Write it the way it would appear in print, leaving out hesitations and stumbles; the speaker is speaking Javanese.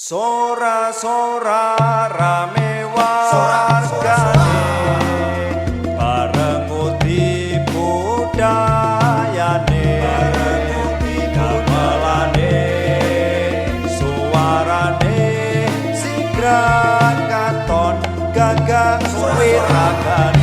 Sora sora rame wargane bareng ngudi budayane, gamelane suarane sigran katon gagah wiragane.